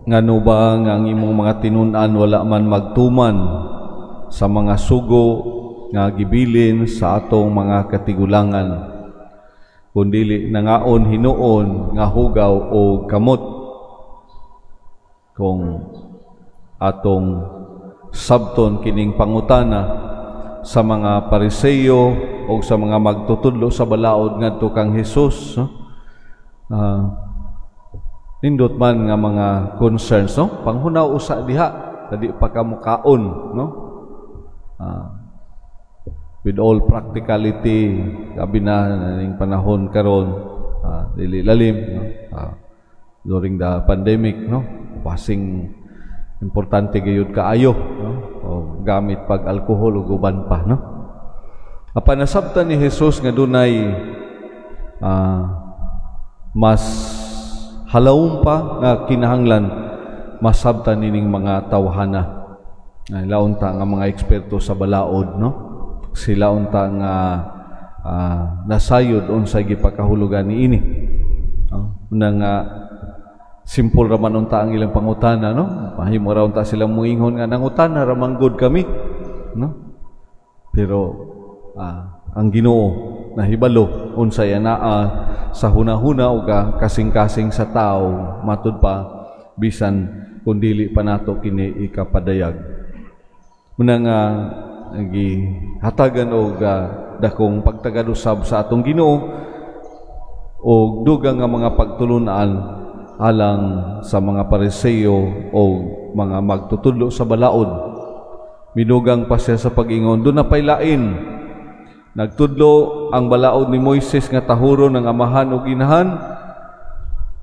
Ngano ba nga ang imong mga tinun-an wala man magtuman sa mga sugo nga gibilin sa atong mga katigulangan, kundili nangaon hinuon nga hugaw o kamot?" Kung atong sabton kining pangutana sa mga Pariseyo o sa mga magtutudlo sa balaod ngadto kang Hesus, no? Nindot man nga mga concerns, no? Panghunaw usa diha dali pa ka mukaon, no? With all practicality, labi na ning panahon karon, dili lalim, no? During the pandemic, no, basing importante gayud kaayo, no, o gamit pag alkohol ug uban pa, no? Apan nasabtan ni Jesus nga dunay mas halawom pa nga kinahanglan masabtan nining mga tawhana. Ay, launta nga mga eksperto sa balaod, no? Sila unta nga nasayod unsay gipakahulugan niini, no? Una nga simple ra man unta ang ilang pangutana, no? Mahimo ra unta silang moingon nga nangutana ra man gud kami, no? Pero ang Ginoo nahibalo unsay anaa sa hunahuna ug kasing-kasing sa tao, matud pa bisan kung dili pa nato kini ikapadayag. Muna nga gihatagan og dakong pagtagad usab sa atong Ginoo og dugang nga mga pagtulunan alang sa mga Pariseo o mga magtutudlo sa balaod. Midugang pa siya sa pag-ingon, "Duna pay lain. Nagtudlo ang balaod ni Moises nga tahuron ng amahan ug inahan,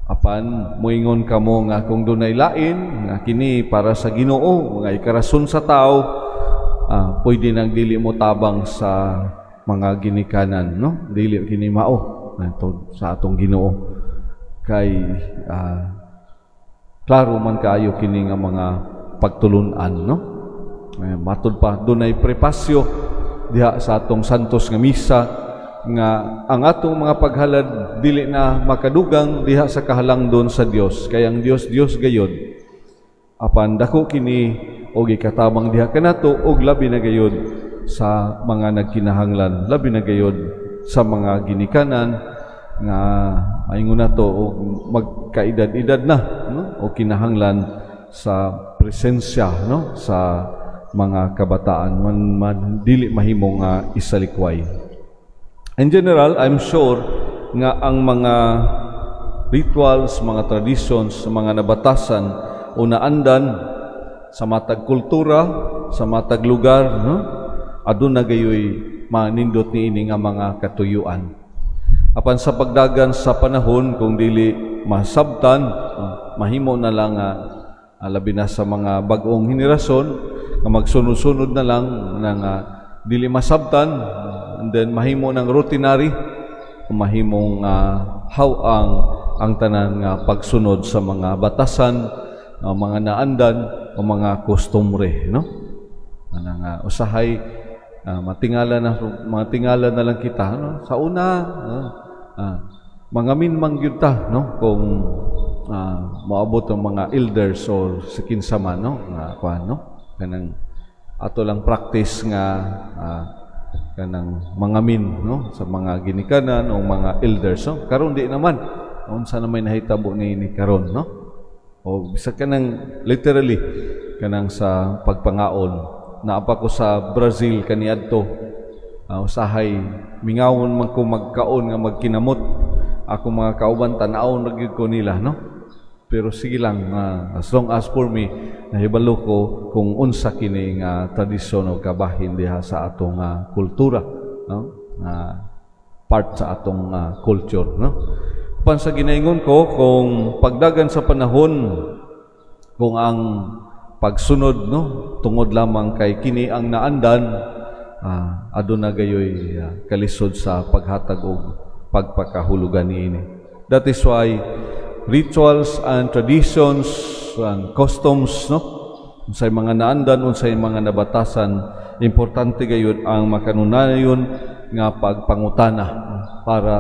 apan moingon kamo nga kung dunay lain nga kini para sa Ginoo, nga ikarason sa tao, pwede nang dili mo tabang sa mga ginikanan, no? Dili kini mao nato sa atong Ginoo kay klaro man kaayo kini nga mga pagtulunan, no?" Eh, matud pa dunay prepasyo diha sa atong santos nga misa nga ang atong mga paghalad dili na makadugang diha sa kahalangdon sa Dios, kay ang Dios, Dios gayod. Apan dako kini og ikatabang diha kanato og labi na gayod sa mga nagkinahanglan, labi na gayod sa mga ginikanan nga maingon nato og magkaedad-edad na, no, o kinahanglan sa presensya, no, sa mga kabataan man, man dili mahimo nga isalikway. In general, I'm sure nga ang mga rituals, mga traditions, mga nabatasan o naandan sa matag kultura, sa matag lugar, no, aduna gayoy manindot niini nga mga katuyuan. Apan sa pagdagan sa panahon, kung dili masabtan, mahimo na lang labi na sa mga bag-ong henerasyon nga magsunod-sunod na lang nga dili masabtan, and then mahimo ng routinary, mahimong hawang ang tanan nga pagsunod sa mga batasan, mga naandan o mga kostumbre, no? Ana nga usahay matingala na lang kita, no? Sa una, mangamin man gyud ta, no, kung moabot ang mga elders or sa kinsa man, no, nga kuan, no, kanang ato lang practice nga kanang mangamin, no, sa mga ginikanan o mga elders, no? Karon di naman. Unsa na may nahitabo ni karon, no? O bisag kanang literally kanang sa pagpangaon. Naa pa ko sa Brazil kaniadto, usahay mingawon man ko magkaon nga magkinamot. Ako mga kauban, tan-awon ra gyud ko nila, no? Pero sige lang, as long as for me nahibalo ko kung unsa kini nga tradisyon o kabahin diha sa atong kultura, no, part sa atong culture, no? Pan sa ginaingon ko, kung pagdagan sa panahon, kung ang pagsunod, no, tungod lamang kay kini ang naandan, aduna gayoy kalisod sa paghatag og pagpakahulugan niini. That is why rituals and traditions and customs, no, unsay mga naandan, unsay mga nabatasan, importante gayud ang makanunayon nga pagpangutana para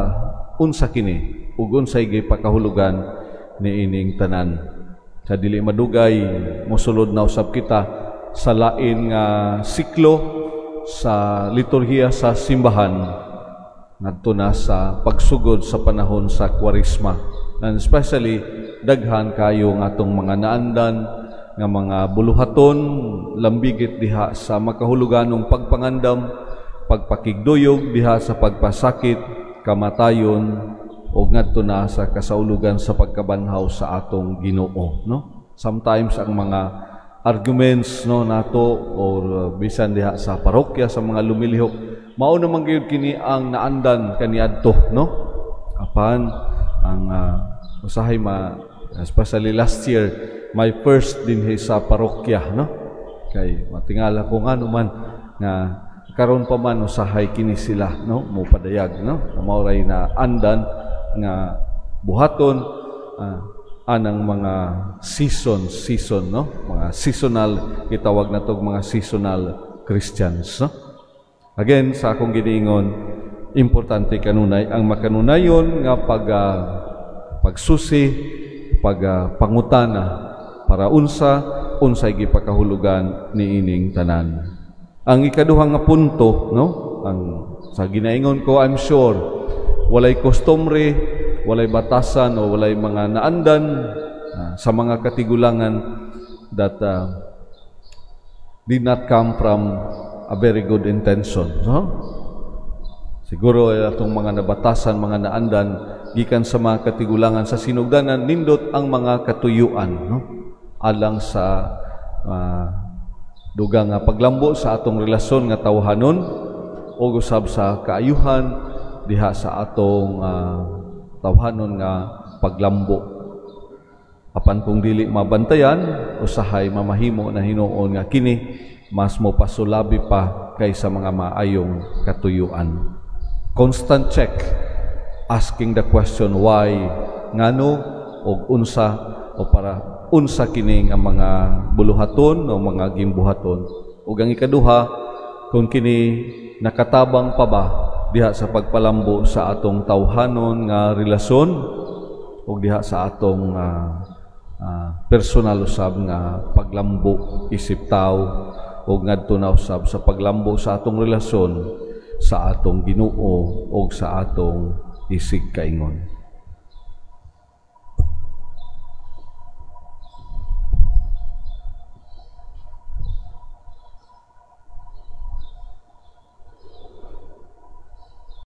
unsa kini ug unsay gipakahulugan niining tanan. Sa dili madugay, mosulod na usab kita sa lain nga siklo sa liturhiya sa simbahan ngadto na sa pagsugod sa panahon sa Kwaresma. And especially daghan kayo nga atong mga naandan nga mga buluhaton lambigit diha sa makahuluganong pagpangandam, pagpakigduyog diha sa pagpasakit, kamatayon o ngadto na sa kasaulugan sa pagkabanhaw sa atong Ginoo, no? Sometimes ang mga arguments, no, nato or bisan diha sa parokya sa mga lumilihok, mao naman gyud kini ang naandan kaniadto, no? Apan ang usahay ma, especially last year, my first dinhi sa parokya, no, kay matingala ko nga naman nga karon pa man usahay kini sila, no, mo padayag, no, mao ray na andan nga buhaton anang mga season, no, mga seasonal, gitawag natog mga seasonal Christians, no? Again, sa akong giniingon, importante kanunay ang makanunayon nga pagsusi, pag pangutana para unsay gipakahulugan niining tanan. Ang ikaduha nga punto, no, ang sa ginaingon ko, I'm sure walay kostumbre, walay batasan o walay mga naandan sa mga katigulangan that did not come from a very good intention. No? Siguro ay atong mga nabatasan, mga naandan gikan sa mga katigulangan sa sinugdanan, nindot ang mga katuyuan, no? Alang sa dugang nga paglambo sa atong relasyon nga tawhanon o usab sa kaayuhan diha sa atong tawhanon nga paglambo. Apan kung dili mabantayan, usahay mamahimo na hinuon nga kini mas mo pasulabi pa kaysa mga maayong katuyuan. Constant check, asking the question why, ngano og unsa o para unsa kini nga mga buluhaton o mga gimbuhaton. Ug ang ikaduha, kung kini nakatabang pa ba diha sa pagpalambo sa atong tawhanon nga relasyon ug diha sa atong personal usab nga paglambo isip tawo ug ngadto na usab sa paglambo sa atong relasyon sa atong Ginoo ug sa atong isig kaingon.